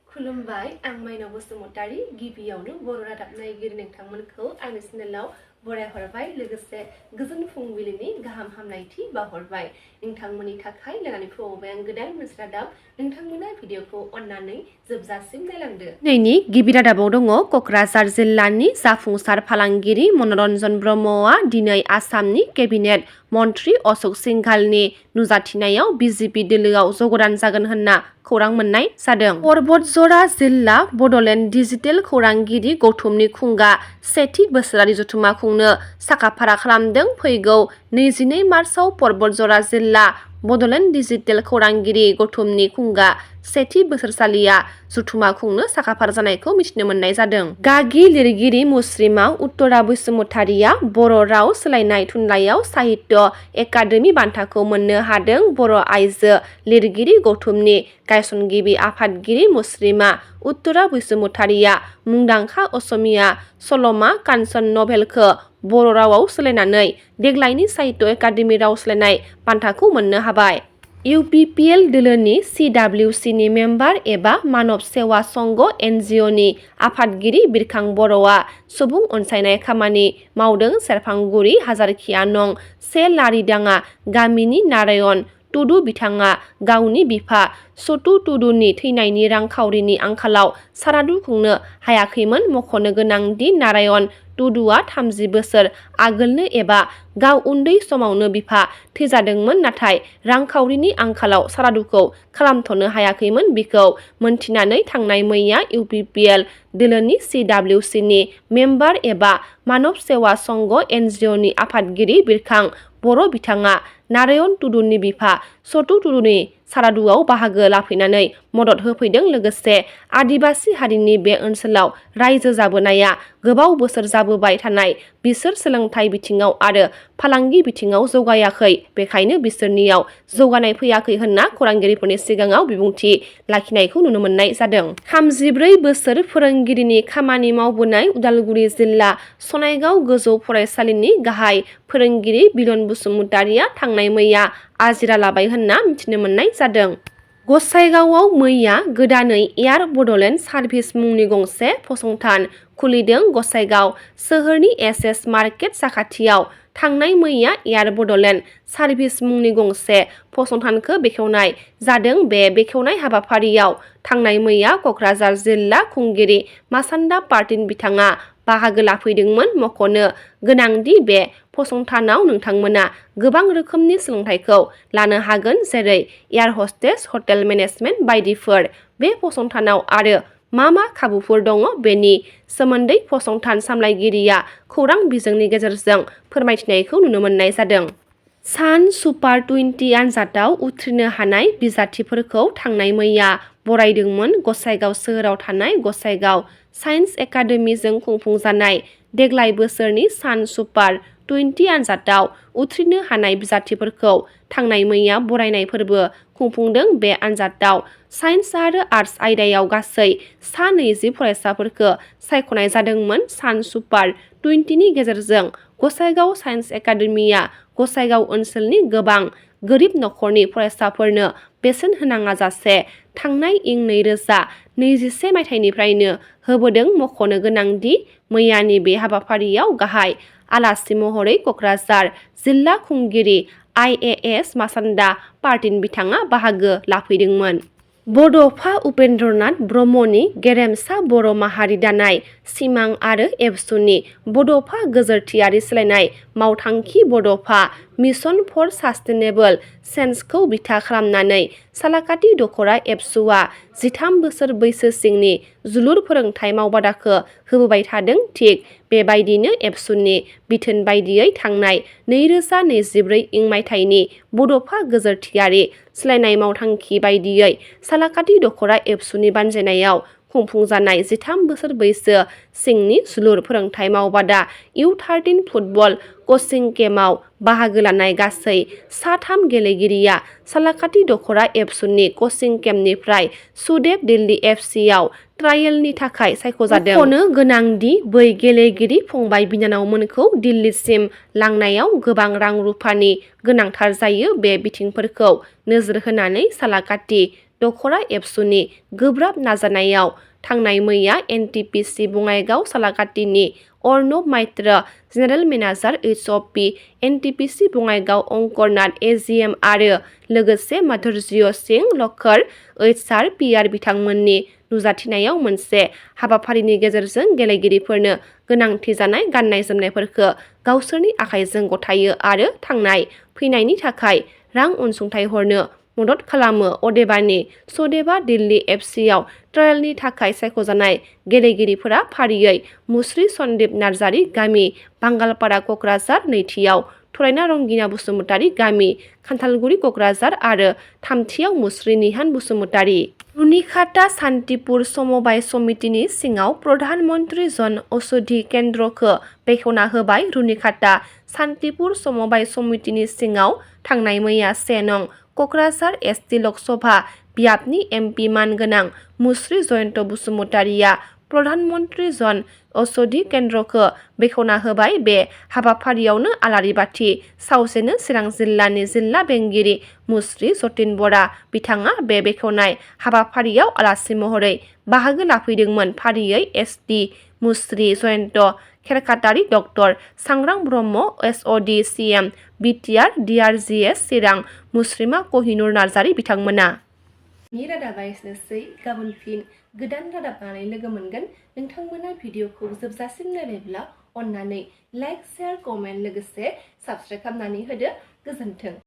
खुलुमबाय आं माइनाव बसुमतारी गिबियावनो बर' रादाब नायगिरि नोंथांमोनखौ आंनि चेनेलाव बरायहरबाय लोगोसे गोजोन फुंबिलिनि गाहाम हामलायथि बावहरबाय नोंथांमोननि थाखाय लानानै फैबाय आं गोदान मोनसे रादाब नोंथांमोना भिडिअखौ अननानै जोबजासिम नायलांदो। दिनैनि गिबि रादाबाव दङ क'क्राझार जिल्लानि जाफुंसार फालांगिरि मनरन्जन ब्रह्मआ दिनै आसामनि केबिनेट मन्त्रि अशोक सिंघालनि नुजाथिनायाव बिजेपि दोलोआव जगदान जागोन होनना खौरां मोननाय जादों। बर'र जिल्ला बड'लेण्ड डिजिटेल खौरांगिरि गौथुमनि खुंगा सेथि बोसोरारि जथुम्मा खुंनो साखाफारा खालामदों। फैगौ 22 मार्चआव बर'र जिल्ला बड'लेण्ड डिजिटेल खौरांगिरि गौथुमनि खुंगा सेथि बोसोरसालिया जथुम्मा खुंनो साखाफारा जानायखौ मिथिनो मोननाय जादों। गागि लिरगिरि मुस्रिमा उत्तरा बसुमतारिया बर' राव सोलायनाय थुनलाइयाव साहित्य एकाडेमि बान्थाखौ मोननो हादों। बर' आइजो लिरगिरि गौथुमनि गायसनगिरि आफादगिरि मुस्रिमा उत्तरा बसुमतारिया मुंदांखा असमिया सल'मा कान्चन नभेलखौ बर' रावाव सोलायनानै देग्लायनि साहित्य एकाडेमि राव सोलायनाय बान्थाखौ मोननो हाबाय। इउपिपिएल दोलोनि CWCनि मेम्बार एबा मानब सेवा संघ NGOनि आफादगिरि बिरखां बर'आ सुबुं अनसायनाय खामानि मावदों। सेरफांगुरि हाजारखिया नं 1 लारिदाङा गामिनि नारायण टुडु बिथाङा गावनि बिफा सतु टुडुनि थैनायनि रांखावरिनि आंखालाव सारादु खुंनो हायाखैमोन। मख'नो गोनांदि नारायण टुडुआ 30 बोसोर आगोलनो एबा गाव उन्दै समावनो बिफा थैजादोंमोन नाथाय रांखावरिनि आंखालाव सारादुखौ खालामथ'नो हायाखैमोन। बिखौ मोनथिनानै थांनाय मैया इउपिपिएल दोलोनि CWCनि मेम्बार एबा मानब सेवा संघ NGOनि आफादगिरि बिरखां बर' बिथाङा नारायण टुडुनि बिफा सतु टुडुनि सारादुआव बाहागो लाफैनानै मदद होफैदों। लोगोसे आदिबासि हारिनि बे ओनसोलाव रायजो जाबोनाया गोबाव बोसोर जाबोबाय थानाय बिसोर सोलोंथाइ बिथिङाव आरो फालांगि बिथिङाव जौगायाखै बेखायनो बिसोरनियाव जौगानाय फैयाखै होनना खौरांगिरिफोरनि सिगाङाव बिबुंथि लाखिनायखौ नुनो मोननाय जादों। 34 बोसोर फोरोंगिरिनि खामानि मावबोनाय उदालगुरि जिल्ला सनायगाव गोजौ फरायसालिनि गाहाय फोरोंगिरि बिलन बसुमतारिया थांनाय मैया आजिरा लाबाय होनना मिथिनो मोननाय जादों। गसाइगावआव मैया गोदानै एयार बड'लेण्ड सार्भिस मुंनि गंसे फसंथान खुलिदों। गसाइगाव सोहोरनि SS मार्केट साखाथियाव थांनाय मैया एयार बड'लेण्ड सार्भिस मुंनि गंसे फसंथानखौ बेखेवनाय जादों। बे बेखेवनाय हाबाफारियाव थांनाय मैया क'क्राझार जिल्ला खुंगिरि मासान्दा पार्टिन बिथाङा बाहागो लाफैदोंमोन। मख'नो गोनांदि बे फसंथानाव नोंथांमोना गोबां रोखोमनि सोलोंथाइखौ लानो हागोन जेरै एयार हस्टेस हटेल मेनेजमेन्ट बायदिफोर। बे फसंथानाव आरो मा खाबुफोर दङ बेनि सोमोन्दै फसंथान सामलायगिरिया खौरां बिजोंनि गेजेरजों फोरमायथिनायखौ नुनो मोननाय जादों। सान सुपार 20 आनजादाव उथ्रिनो हानाय बिजाथिफोरखौ थांनाय मैया बरायदोंमोन। गसाइगाव सोहोराव थानाय गसाइगाव साइन्स एकाडेमिजों खुंफुंजानाय देग्लाय बोसोरनि सान सुपार 20 आनजादाव उथ्रिनो हानाय बिजाथिफोरखौ थांनाय मैया बरायनाय फोरबो खुंफुंदों। बे आनजादाव साइन्स आरो आर्टस आयदायाव गासै सा 20 फरायसाफोरखौ सायख'नाय जादोंमोन। सान सुपार 20 नि गेजेरजों गसाइगाव साइन्स एकाडेमिया गसाइगाव ओनसोलनि गोबां गोरिब नखरनि फरायसाफोरनो बेसेन होनाङाजासे थांनाय इं 2021 मायथाइनिफ्रायनो होबोदों। मख'नो गोनांदि मैयानि बे हाबाफारियाव गाहाय आलासि महरै क'क्राझार जिल्ला खुंगिरि IAS मासान्दा पार्टिन बिथाङा बाहागो लाफैदोंमोन। बड'फा उपेन्द्रनाथ ब्रह्मनि गेरेमसा बर' माहारि दानाय सिमां आरो एबसुनि बड'फा गोजोरथियारि सोलायनाय मावथांखि बड'फा मिशन फर सास्टेनेबल चेन्जखौ बिथा खालामनानै सालाकाथि दख'रा एबसुआ 13 बोसोर बैसो सिंनि जोलुर फोरोंथाइ मावबादाखौ होबोबाय थादों। थिग बेबायदिनो एबसुनि बिथोन बायदियै थांनाय 2024 इं मायथाइनि बड'फा गोजोरथियारि सोलायनाय मावथांखि बायदियै सालाकाथि दख'रा एबसुनि बानजायनायाव खुंफुंजानाय 13 बोसोर बैसो सिंनि जोलुर फोरोंथाइ मावबादा U13 फुटबल कचिं केम्पआव बाहागो लानाय गासै सा 3 गेलेगिरिया सालाकाथि दख'रा एबसुनि कचिं केम्पनिफ्राय सुदेब दिल्ली FCआव ट्रायेलनि थाखाय सायख'जादों। मख'नो गोनांदि बै गेलेगिरि फंबाय बिनानावमोनखौ दिल्लीसिम लांनायाव गोबां रां रुफानि गोनांथार जायो। बे बिथिंफोरखौ नोजोर होनानै सालाकाथि दखरा एबसुनि गोब्राब नाजानायाव थांनाय मैया एनटिपिसि बङाइगाव सालाकाटिनि Arnab Maitra general manager HOP NTPC Bongaigaon Ankarnath AGM आरो लोगोसे माधुर्य सिंह लखर HR PR बिथांमोननि नुजाथिनायाव मोनसे हाबाफारिनि गेजेरजों गेलेगिरिफोरनो गोनांथि जानाय गाननाय जोमनायफोरखौ गावसोरनि आखाइजों गथायो आरो थांनाय फैनायनि थाखाय रां अनसुंथाइ हरनो मदद खालामो। अदेबानि सदेबा दिल्ली FCआव ट्रायलनि थाखाय सायख'जानाय गेलेगिरिफोरा फारियै मुस्रि सन्दीप नार्जारी गामि बांगालपारा क'क्राझार, नैथियाव थरायना रंगिना बसुमतारी गामि खान्थालगुरि क'क्राझार आरो थामथियाव मुस्रि निहान बसुमतारी। रुनिखाता सान्तिपुर समबाय समितिनि सिङाव प्रधान मन्त्री जन औषधि केन्द्रखौ बेखेवना होबाय। रुनिखाता सान्तिपुर समबाय समितिनि सिङाव थांनाय मैया 1 नं क'क्राझार ST लकसभा बियाबनि MP मानगोनां मुस्रि जयन्त बसुमतारीया प्रधान मन्त्री जन औषधि केन्द्रखौ बेखेवना होबाय। बे हाबाफारियावनो आलारि बाथि सावजेनो चिरां जिल्लानि जिल्ला बेंगिरि मुस्रि जतिन बरा बिथाङा बे बेखेवनाय हाबाफारियाव आलासि महरै बाहागो लाफैदोंमोन। फारियै SD मुस्रि जयन्त खेरखातारि, डक्टर सांग्रां Brahma SOD CM BTR DRGS चिरां मुस्रिमा कहिनुर नार्जारी बिथांमोना। नि रादाबा एसेनोसै। गाबोन फिन गोदान रादाब लानानै लोगो मोनगोन। नोंथांमोना भिडिअखौ जोबजासिम नायबायब्ला अन्नानै लाइक, शेयार, कमेन्ट लोगोसे साबस्क्राइब खालामनानै होदो। गोजोन्थों।